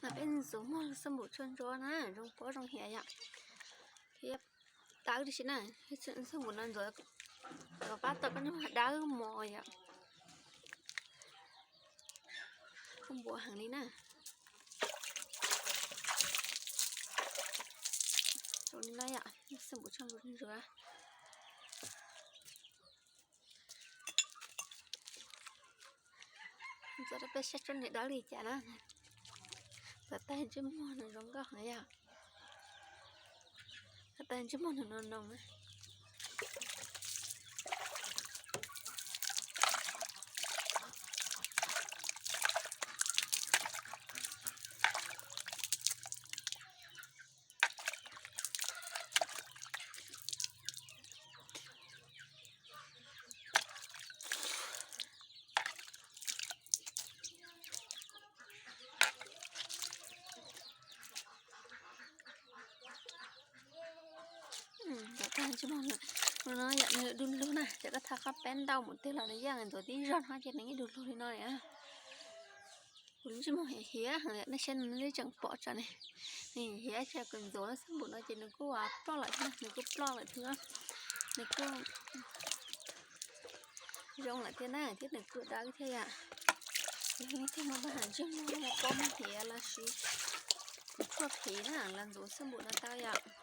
Peb ntxuav muag xab npum tshuaj ntsuab na, zoo pob zoo hiav yom. Thiab dawb tib si na, xab npum no ntxuav kom pab tau koj niag muag dawb mos yom. Koj npuav heev li na. Zoo li no yom, xab npum tshuaj ntsuab. Ntxuav rau peb saib tsob niag dawb li cas na. Txawm tag ntsej muag nws zoo nkauj heev yom. Txawm tag ntsej muag nws no no na. Ntxuav tag ntsej muag no yom, nws du lug na, ces koj tha qab peb ntau mus twg los nws yeej ntxuav tib zaug no ces nws yeej du lug li no li. Kuv lub ntsej muag hiav heev, nej saib no nej tseem pom tso ne. Nws hiav tshaj kuv ntxuav xab npum no ces nws kuj ploj lawm thiab na, nws kuj ploj lawm thiab. Nws kuj zoo lawm thiab na, thiab nws kuj dawb thiab yom. Yog leej twg muaj paj ham ntsej muag pob muag hiav los sis kuv tshuaj phiv na los ntxuav xab npum no tau yom.